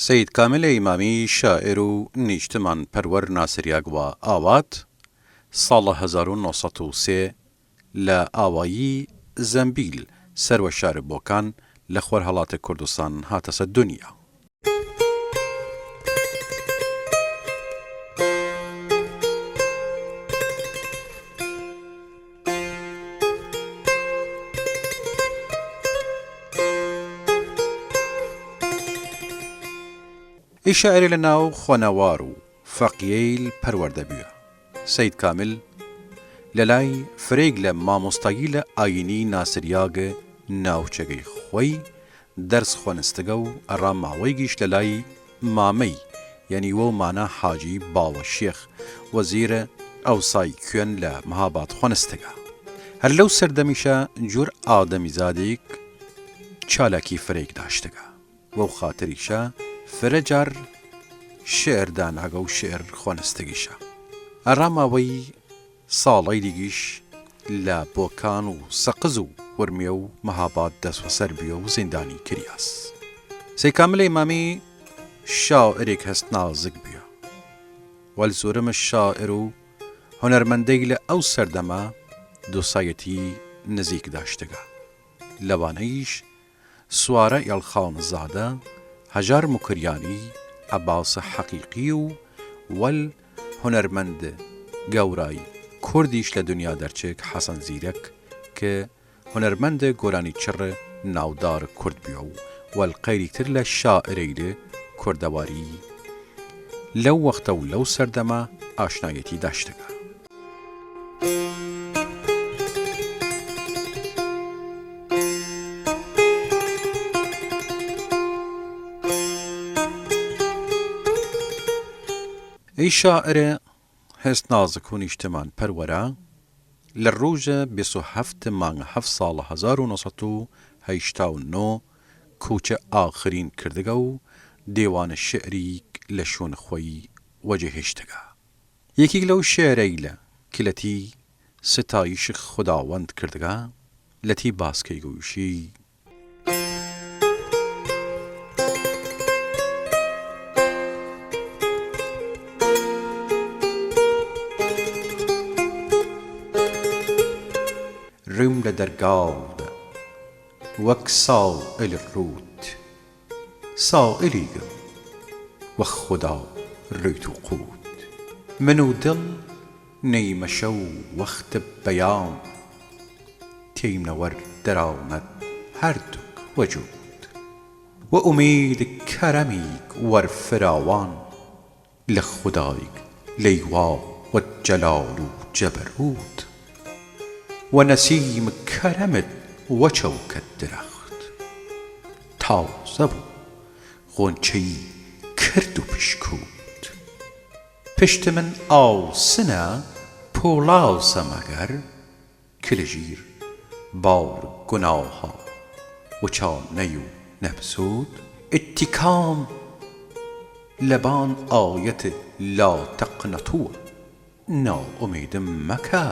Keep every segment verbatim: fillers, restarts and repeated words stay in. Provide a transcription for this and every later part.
سەید کامل ئیمامی شاعر و نیشتمانپەروەر ناسریاگ وە ئاوات، ساڵ هەزار و نۆ سەد و سێ لە ئاوایی زەمبیل سەروە شار بۆکان لە خوەرهەڵات کوردستان هاتەسە دونیا. ئی شاعرە لە ناو خوەنەوار و فەقیەیل پەروەردە بویە. سەید کامل لەلای فرەیگ لە ماموستایلە ئاینی ناسریاگ ناوچەگەی خوەی دەرس خوەنستگە و ئەڕا ماوەیگیش لەلای مامەی، یەعنی وەو مانا حاجی باوە شێخ وەزیرە ئەوسای کوێن لە مەهاباد خوەنستگە. هەر لەو سەردەمیشە جوور ئادەمیزادیگ چالاکی فرەیگ داشتگە. وەو خاتریشە فرە جار شێعر داناگە و شێعر خوەنستگیشە. ئەڕا ماوەی ساڵەیلیگیش لە بۆکان و سەقز و ورمێ و مەهاباد دەسوەسەر بیە و زیندانی کریاس. سەید کامل ئیمامی شاعرێگ هەست نازک بیە. وەل زوورم شاعر و هونەرمەندەیلە ئەو سەردەمە دوسایەتی نزیک داشتگە. لەوانەیش سوارە ئێڵخانزادە، هەژار موکریانی، عەباس حەقیقی و وەل هونەرمەند گەورای کوردیش لە دونیا دەرچگ حەسەن زیرەک ک هونەرمەند گۆرانیچڕ ناودار کورد بیە و وەل قەیریگتر لە شاعرەیل کوردەواری لەو وەختە و لەو سەردەمە ئاشنایەتی داشتگە. ئی شاعرە هەست نازک و نیشتمانپەروەرە لە رووژ بیست و هەفت مانگ هەفت ساڵ هەزار و نۆ سەد و هەشتا و نۆ کووچە ئاخرین کردگە و دێوانە شێعریگ لە شوون خوەی وەجێ هیشتگە. یەکیگ لەو شێعرەیلە ک لەتی ستایش خوداوەند کردگە، لەتی باس کەیگ و ئویشی، رویم لە دەرگاودە وەک سائل رووت، سائلیگم وە خودا رویت و قووت. من و دڵ نەیمە شەو وەخت بەیام، تێیمنە وەر دەرامەت هەردوگ وەجوود، وە ئومید کەرەمیگ وەرفراوان لە خودایگ لەیوا وە جەلال و جەبەرووت، وە نەسیم کەرەمت وە چەوکەت درەخت تازە بوو، غونچەی کرد و پشکووت. پشت من ئاوسنە پوڵاسە مەگەر، ک لە ژیر بار گوناها وچانەی و نەبزوود، ئتیکام لەبان ئایەت لا تقنطوا، نائومیدم مەکە،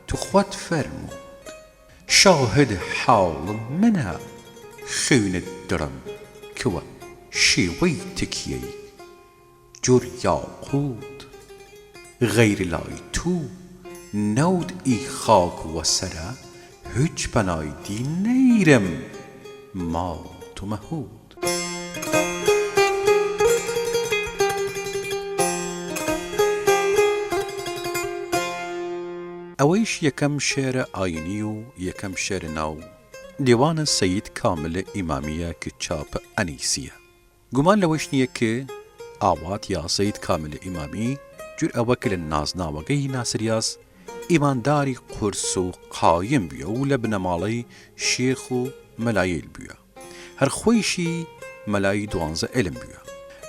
تو خوەت فەرموود. شاهد حاڵ منە خوینت دڕم ک وە شیوەی تکیەی جوور یاقووت. غەیر لای تو نەود ئی خاک وە سەرە، هویچ پەنای دی نەیرم ماڵ تو مەهوود. ئەوەیش یەکەم شێعرە ئاینی و یەکەم شێعرە ناو دێوانە سەید کامل ئیمامیە ک چاپ ئەنیسیە. گومان لەوەیش نیە ک ئاوات یا سەید کامل ئیمامی جوور ئەوە ک لە نازناوەگەی ناسریاس ئیمانداری قورس و قایم بویە و لە بنەماڵەی شێخ و مەلایەیل بویە. هەر خوەیشی مەلای دوانزە ئیلم بویە.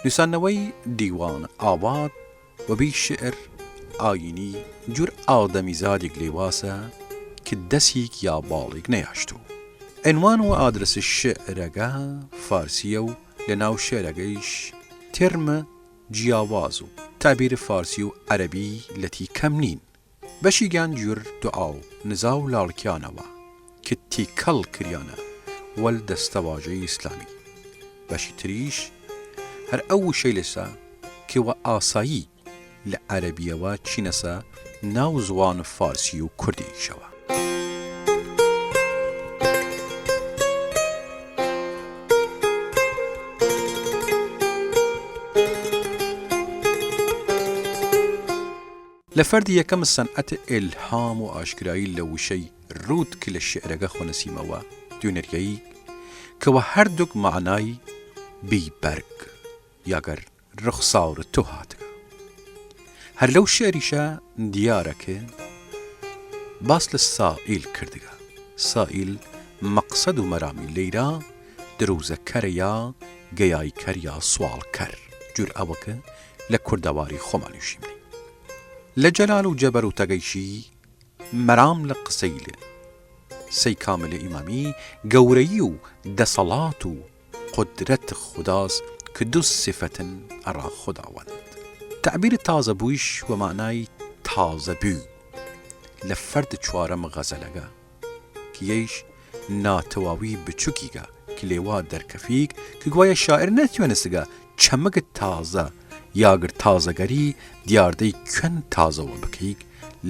نویساننەوەی دیوان ئاوات وەبی شێعر ئاینی جوور ئادەمیزادیگ لەیواسە ک دەسیگ یا باڵیگ نەیاشتوو. عینوان و ئادرەس شێعرەگە فارسیە و لە ناو شێعرەگەیش تێرمە جیاواز و تەعبیر فارسی و عەرەبی لەتی کەم نین. بەشیگیان جوور دوعا و نزا و لاڵکیانەوە ک تیکەڵ کریانە وەل دەستەواژەی ئسلامی. بەشی تریش هەر ئەو وشەیلەسە ک وە ئاسایی لە عەرەبیەوە چینەسە ناو زوان فارسی و کوردییشەوە. لە فەردی یەکەم سەنعەت ئیلهام و ئاشکرایی لە وشەی روود ک لە شێعرەگە خوەنەسیمەوە دوینریەیگ ک وە هەردوگ مەعنای بی بەرگ یاگەر رخسار تو هاتگە. هەر لەو شێعریشە دیارە ک باس لە سائیل کردگە. سائیل مەقسەد و مەرامی لەیرا درووزەکەر یا گەیایکەر یا سواڵکەر، جوور ئەوە ک لە کوردەواری خوەمان نویشیمنەی. لە جەلال و جەبەروتەگەیشی مەرام لە قسەیل سەی کامل ئیمامی گەورەیی و دەسەڵات و قودرەت خوداس ک دو سفەتن ئەڕا خوداوەند. تەعبیر تازەبویش وە مەعنای تازەبوی لە فەرد چوارەم غەزەلەگە ک یەیش ناتەواوی بچوکیگە ک لەیوا دەرکەفیگ ک گوایە شاعر نەتوێنستگە چەمگ تازە یاگر تازەگەری دیاردەی کوێن تازەوە بکەیگ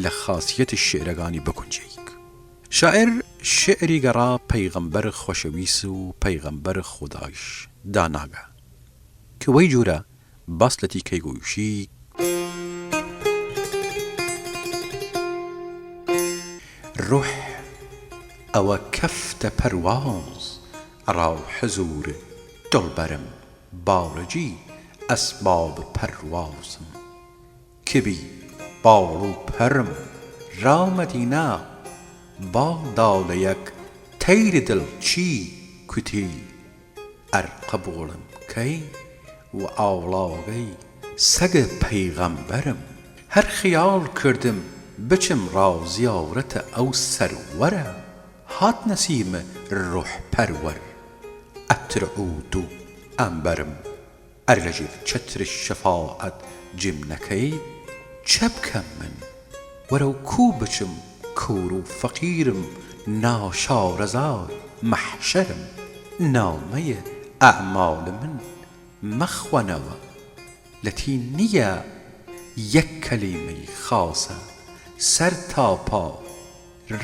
لە خاسیەت شێعرەگانی بگونجێیگ. شاعر شێعریگ ئەڕا پەیغەمبەر خوەشەویس و پەیغەمبەر خودایش داناگە ک وەی جوورە باس لەتی کەیگ و ئویشیگ: روح ئەوە کەفتە پەرواز ئەڕا حزوور دڵبەرم، باڵەجی ئەسباب پەروازم. ک بی باڵ و پەرم را مەدینە، باڵ دا لە یەک تەیر دڵ چی کوتی، ئەر قەبووڵم کەی و ئاوڵاوەگەی سەگ پەیغەمبەرم. هەر خیاڵ کردم بچم را زیاورەتە ئەو سەروەرە، هاتنەسیم روح پەروەر، ئەتر عوود و ئەمبەرم. ئەر لە ژیر چەتر شەفاعەت جیم نەکەی، چە بکەم من؟ وەرەو کوو بچم؟ کوور و فەقیرم، ناشارەزای مەحشەرم. نامەی ئەعمال من مەخوەنەوە، لەتی نییە یەک کەلیمەی خاسە، سەر تا پا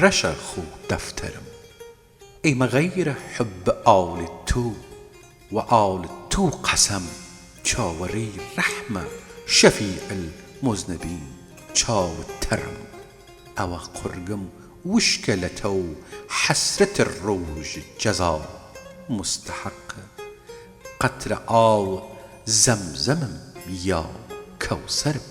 رەشە خو دەفتەرم. ئیمە غەیرە حب ئاڵ تو و ئاڵ تو قەسەم، چاوەڕی رەحمە شەفیع المذنبین چاوتەرم. ئەوە قورگم وشکە لە تەو حەسرەت رووژ جەزا، مستەحەق قەترە ئاو زەمزەمم یا کەوسەرم.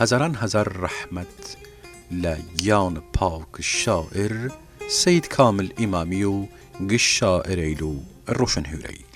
هەزاران هەزار رەحمەت لە گیان پاک شاعر سەید کامل ئیمامی و گشت شاعرەیل و روشنهویرەیل.